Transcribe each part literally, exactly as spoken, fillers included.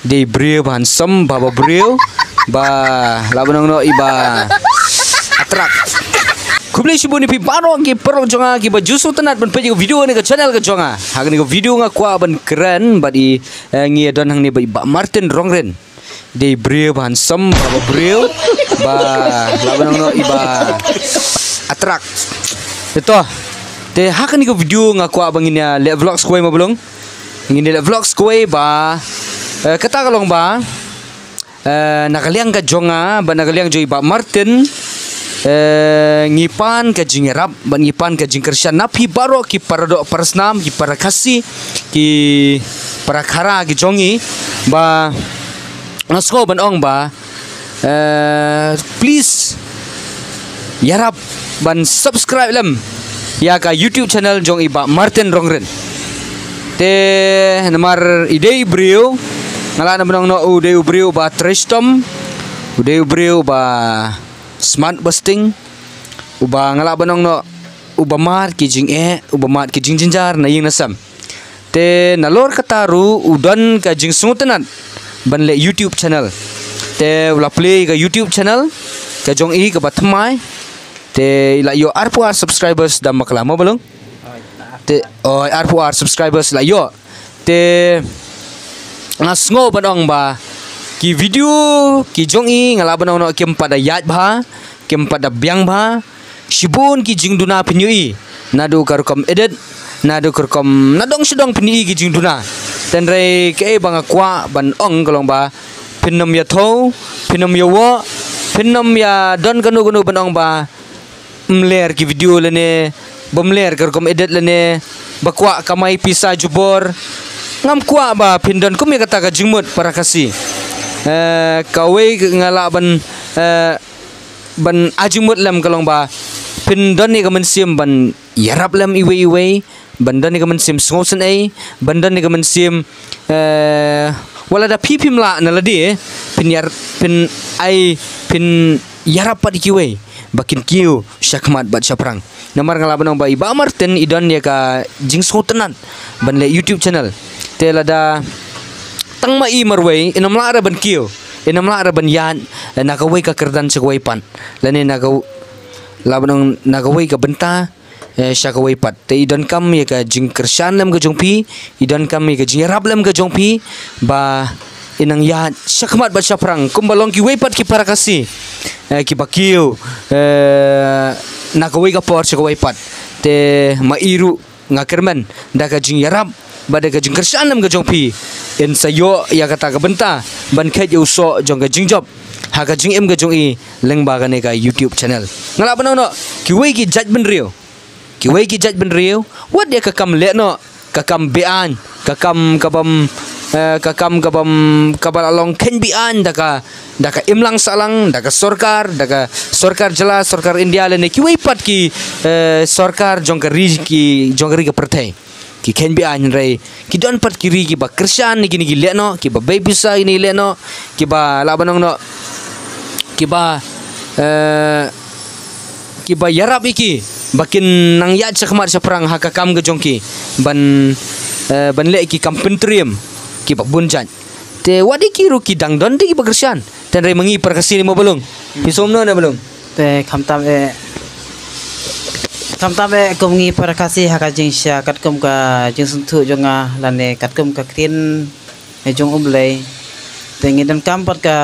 Dei briew ba handsome, ba, ba briew, ba, lah ban ong noh, i ba attract. Khublei shibun ïa phi baroh ki paralok jong nga kiba ju sngewtynnat ban peit ïa ka video ha kane ka channel ka jong nga. Ha kane ka video nga kwah ban kren bad i, eh, ngi ïa don hangne bad i Bah Martin Rongrin. Dei briew ba handsome, ba, ba briew, ba, lah ban ong noh, i ba attract. Te to, te ha kane ka video nga kwah ba ngin ïa leh vlogs kawei, mo ba long. Ngin ïa leh vlogs kawei ba, eh, kata ka long ba, eh, na ka liang ka jong nga, ba na ka liang jong i Bah Martin, eh, ngi pan ka jingïarap, ba ngi pan ka jingkyrshan na phi baroh ki para doh para snam, ki para Khasi, ki para Khara ki jong ngi, ba nga sngew ban ong ba, eh, please ïarap ban subscribe lem ïa ka YouTube channel jong i Bah Martin Rongrin. Te namar i dei i briew, nga lah ban ong noh, u dei u briew ba trei shitom, u dei u briew ba smart ba sting, u ba, nga lah ban ong noh, u ba mad ki jingeh, u ba mad ki jingjynjar na ïing na sem. Te nalor kata ruh u don ka jingsngewtynnat ban leh YouTube channel. Te u la plie ka YouTube channel ka jong i kaba thymmai. Te i la ïoh arphew ar subscribers da ma ka la, mo ba long. Te, oh, arphew ar subscribers la ïoh. Te nga sngew ban ong ba ki video ki jong i, nga lah ban ong noh, kim pat da ïaid bha, kim pat da biang bha. Shibun ki jingduna phin ïohi, naduh ka rukom edit, naduh ka rukom nadong shadong phin ïohi ki jingduna. Hynrei kaei ba nga kwah ban ong ka long ba phin nym ïa thew, phin nym ïa wah, phin nym ïa don kano kano ban ong ba ym ler ki video lane bym ler ka rukom edit lane ba kwah kamai pisa jubor. Ngam kwah ba phin don kum ïa kata ka jingmut para Khasi. Eh, kawei nga lah ban, eh, ban ai jingmut lem ka long ba phin don ïa ka mynsiem ban ïarap lem iwei iwei, ban don ïa ka mynsiem sngewsynei, ban don ïa ka mynsiem, eh, wat la da phi phim lah na lade, phin ïar-, phin ai, phin ïarap pat ïa kiwei ba kin kiew shakhmat bad shaphrang. Namar nga lah ban ong ba i Bah Martin i don ïa ka jingsngewtynnat ban leh YouTube channel. Te lada tang ma i marwei, in ym lah ruh ban kiew, in ym lah ruh ban ïaid na kawei ka kyrdan sha kawei pat, lane na ka, lah ban ong, na kawei ka bynta, eh, sha kawei pat. Te i donkam ïa ka jingkyrshan lem ka jong phi, i donkam ïa ka jingïarap lem ka jong phi, ba in nang ïaid shakhmat bad shaphrang kumba long kiwei pat ki para Khasi, eh, kiba kiew, eh, na kawei ka por sha kawei pat. Te ma i ruh nga kyrmen da ka jingïarap bad da ka jingkyrshan lem ka jong phi, in sa ïoh ïa kata ka bynta ban kheit ïa u soh jong ka jingjop ha ka jingim ka jong i lyngba kane ka YouTube channel. Nga lah ban ong noh, kiwei ki jaitbynriew, kiwei ki jaitbynriew, wat ïa ka kam lehnoh, ka kam be-aiñ, ka kam kabym, eh, ka kam kabym, kaba la long kheiñ be-aiñ da ka, da ka imlang sahlang, da ka sorkar, da ka sorkar jylla, sorkar India lane kiwei pat ki, eh, sorkar jong ka ri, ki jong ka ri ka pyrthei. Ki kheiñ be-aiñ, hynrei ki don pat ki ri kiba kyrshan ïa kine ki lehnoh, kiba bei pisa ïa kine ki lehnoh, kiba lah ban ong noh, kiba, eh, kiba ïarap ïa ki ba kin nang ïaid shakhmat shaphrang ha ka kam ka jong ki ban, eh, ban leh ki kam pyntriem kiba bun jait. Te wat ïa ki ruh ki dang don de kiba kyrshan. Te hynrei ma ngi para Khasi ne, mo ba long. Phi sngewbha ne, ba long. Te khamtam eh, khamtam eh kum ngi para Khasi ha ka jingshisha katkum ka jingsngewthuh jong nga lane katkum ka ktien jong U Blei. Te ngi donkam pat ka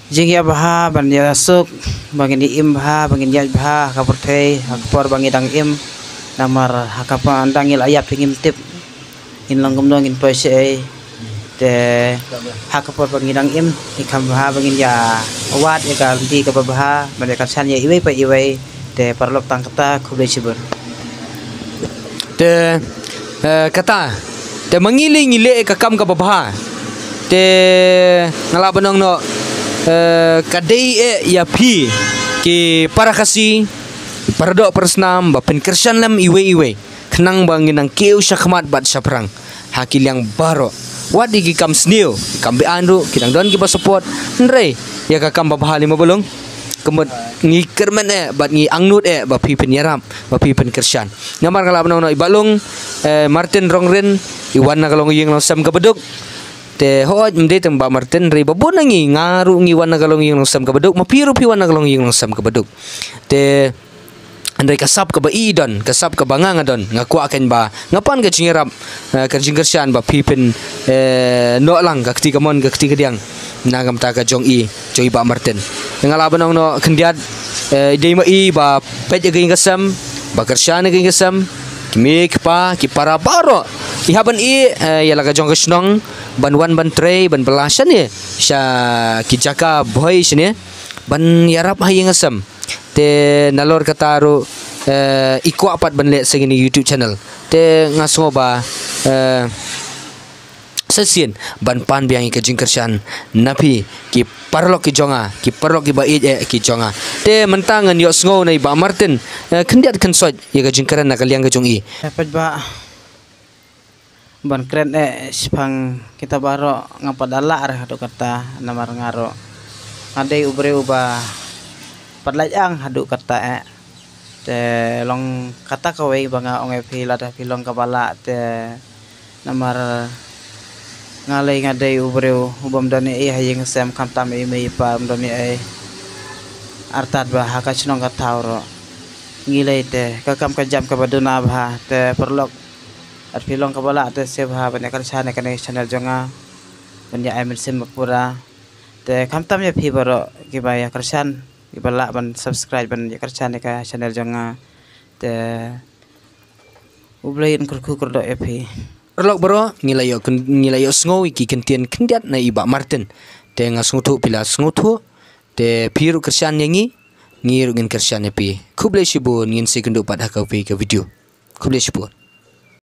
jingïabha ban ïasuk, ba ngin ïa im bha, ba ngin ïaid bha ha ka pyrthei ha ka por ba ngi dang im. Namar ha ka por dang ngi la ïap te ngim tip ngin long kumno, ngin poi shaei. Te ha ka por ba ngi dang im, ngi kham bha ba ngin ïa wad ïa ka lynti kaba bha, ban ïa kyrshan ïa iwei pa iwei. Te paralok, tang kata, khublei shibun. Te, eh, kata, te ma ngi lei ngi leh ka kam kaba bha. Te nga lah ban ong noh, eh, ka dei eh ïa phi ki para Khasi, para doh para snam, ba phin kyrshan lem iwei iwei, khnang ba ngin nang kiew shakhmat bad shaphrang ha ki liang baroh. Wat ïa ki kam sniew, ki kam be-aiñ ruh ki dang don kiba support. Hynrei ïa ka kam babha, lei mo ba long, ka mut ngi kyrmen eh bad ngi angnud eh ba phi phin ïarap, ba phi phin kyrshan. Namar nga lah ban ong noh, i Bah Long, eh, Martin Rongrin, i wan na ka longïing longsem kaba duk. Te hooid, ym dei tang Bah Martin, hynrei ba bun na ngi, nga ruh ngi wan na ka longïing longsem kaba duk, ma phi ruh phi wan na ka longïing longsem kaba duk. Te hynrei ka sap kaba i don, ka sap kaba nga nga don, nga kwah kein ba nga pan ka jingïarap, eh, ka jingkyrshan ba phi phin, eh, noh lang ka kti kamon ka kti kadiang na ka bynta ka jong i, jong i Bah Martin. Nga lah ban ong noh khyndiat, eh, dei ma i ba peit ïa ka ïing ka sem, ba kyrshan ïa ka ïing ka sem, ki mei ki pa, ki para baroh. I hap ban ïeh, eh, ïa la ka jong ka shnong, ban wan ban trei, ban bylla shane sha ki jaka bhoi shane, ban ïarap ha ïing ha sem. Te nalor kata ruh, eh, i kwah pat ban leh sa kine ki YouTube channel. Te nga sngew ba, eh, sa shisien ban pan biang ïa ka jingkyrshan na phi ki paralok ki jong nga, ki paralok kiba ïeit eh ki jong nga. Te mynta ngan ïohsngew na i Bah Martin, eh, khyndiat khynsoit ïa ka jingkren na ka liang ka jong i. Peit Bah, ban kren eh shaphang kita baroh nga pat da lah re haduh katta, namar nga ruh nga dei u briew uba pat lait ang haduh katta eh. Te long kata kawei ba nga ong ïa phi, lada phi long kaba lah te, namar nga lei nga dei u briew u bym don ei ei ha ïing sem, khamtam i mei i pa ym don ei ei. Artat ba ha ka shnong ka thaw ruh ngi lei te ka kam ka jam kaba duna bha. Te paralok, lada phi long kaba lah te sngewbha ban ïa kyrshan ïa kane ka channel jong nga, ban ïa ai mynsiem ba pura. Te khamtam ïa phi baroh kiba ïa kyrshan, kiba lah ban subscribe, ban ïa kyrshan ïa ka channel jong nga. Te U Blei un kyrkhu kyrdoh ïa phi. Paralok baroh, ngi la ïoh kyn-, ngi la ïohsngew ïa ki kyntien khyndiat na i Bah Martin. Te nga sngewthuh phi la sngewthuh. Te phi ruh kyrshan ïa ngi, ngi ruh ngin kyrshan ïa phi. Khublei shibun, ngin sa ïakynduh pat ha kawei ka video. Khublei shibun.